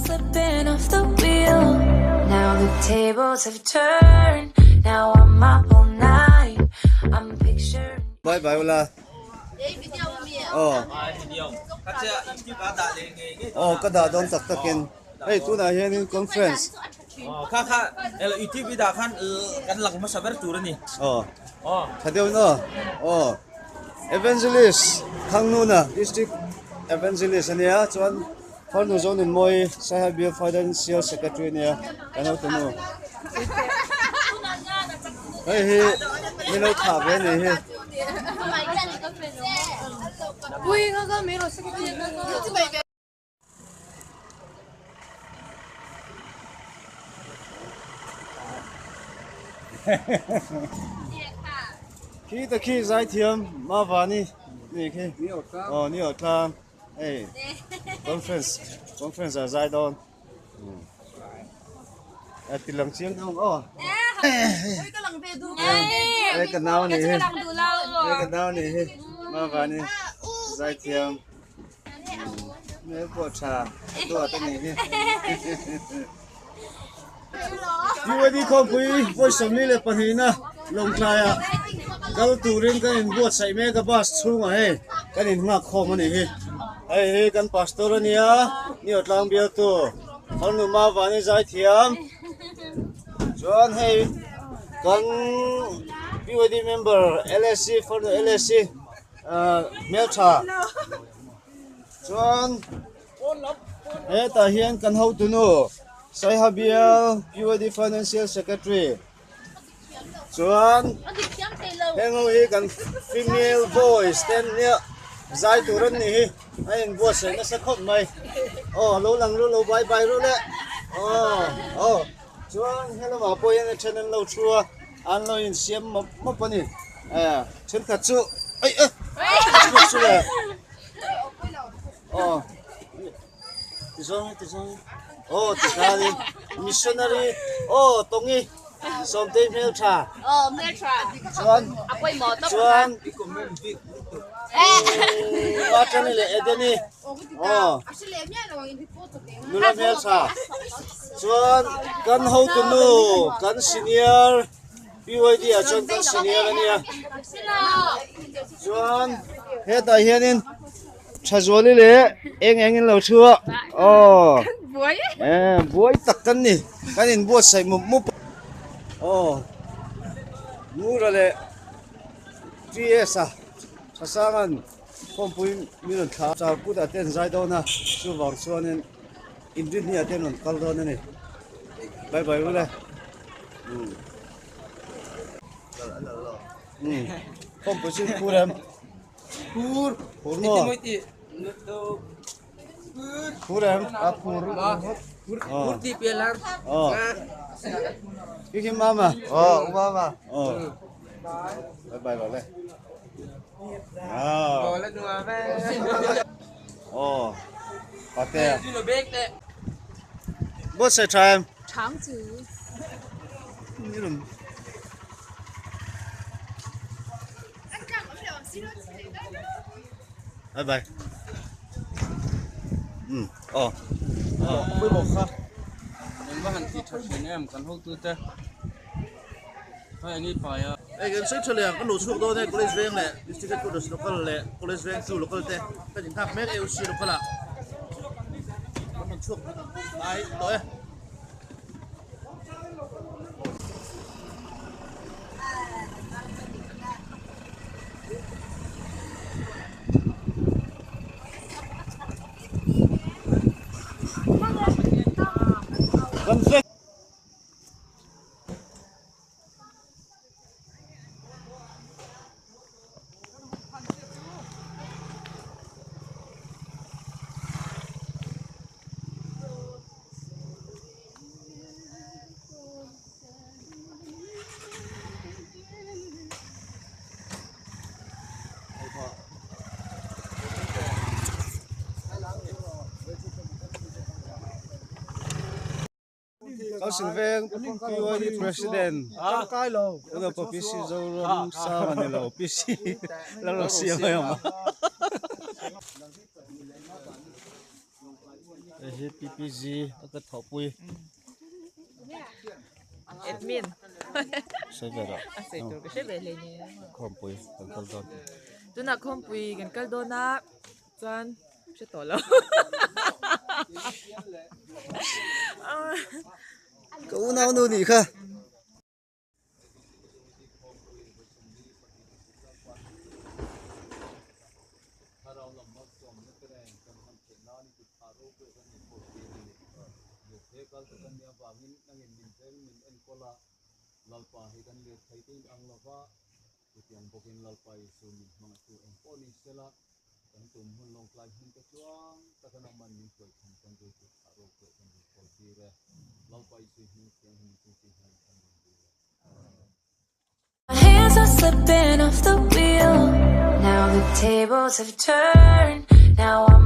Slipping off the wheel. Now the tables have turned. Now I'm up all night. I'm picturing. Bye bye ula. Aw. Aw ka dah dawn tak takin hei tunah hianin conference. Kha kha youtube i dah khan kan lang hmasa ber tur a ni. Aw. Tha deuh in aw. Aw. Evangelist Thangnuna District Evangelist a nia chuan Farnu Zoninmawi Saiha Bial Financial Secretary a nia kan hotunu. Hei hi min lo thlah ve a nih hi. Khi ta khi zaithiam Mavani ni khi aw ni aw tlang hei conference conference ah zai dawn a ti lang chiang deuh ang aw hei ka nau ni hi hei ka nau ni hi Mavani zaithiam. Hmel pawh tha duat a nih hi. UAD khawmpui vawi 22 na Lawngtlaiah kal turin kan inbuatsaih mek a bus chhungah hei kan innghak khawm a nih hi. Hei hi kan pastor a nia, Neo tlang bialtu Farnu Mavani Zaithiam chuan hei kan UAD member LSC Farnu LSC Hmeltha chuan hetah hian kan hotunu Saiha Bial PYD Financial Secretary chuan heng ho hi kan female voice te an nia zai tur an nih hi a inbuatsaih nasa khawp mai aw lo lang ru lo bye bye ru le aw aw chuan helamah pawh hian a then an lo thu a. An lo insiam mawp mawp a ni. Thenkhat chu aih a chhuak chu le aw tizawng tizawng aw tikhanin missionary aw tawngi sawmtei hmeltha chuan chuan Patani leh Edeni aw nula hmeltha. Chuan kan hotunu kan senior PYD ah chuan kan senior a nia chuan hetah hianin Thazuali leh eng eng in lo thu a aw buai tak kan ni kan inbuatsaih mup mup aw Ngura leh TS a Thasanga'n khawmpui min rawn thlah a char kutah te an zai dawn a chuvang chuanin. Inrinhniah te an rawn kal dawn a ni. Bye bye ule. Um. Khawmpui chu phur em? Phur. Phur maw? Phur em? A phur. Phur ti pian lar. Aw. Khi khi mama. Aw, u mama. Aw. Bye bye lo le. Ah. Aw pate buatsaih tha em? Chang chu. Bye bye. Um aw. Pui bawk kha. Engmah han ti tha thin em kan hotute. Hei eng i pai a. Hei kan sawi tha leh ang, kan lo chhuak dawn e, College Veng leh District Headquarters Local leh College Veng chu Local te kan inghak mek AOC Local ah kan rawn chhuak ngai tawh e. Kan vek. Council veng PYD President tuna pawh PC Zoram sang a ni lo PC Lalro siam a awm a hei hi. hi PPG a ka thawhpui. Admin. Sawi ve rawh. A sawi tur ka hre ve hle nia. Khawmpui kan kal dawn. Tunah khawmpui kan kal dawn a chuan hre tawh lo. Ka unau nu nih kha. My hands are slipping off the wheel. Now the tables have turned. Now I'm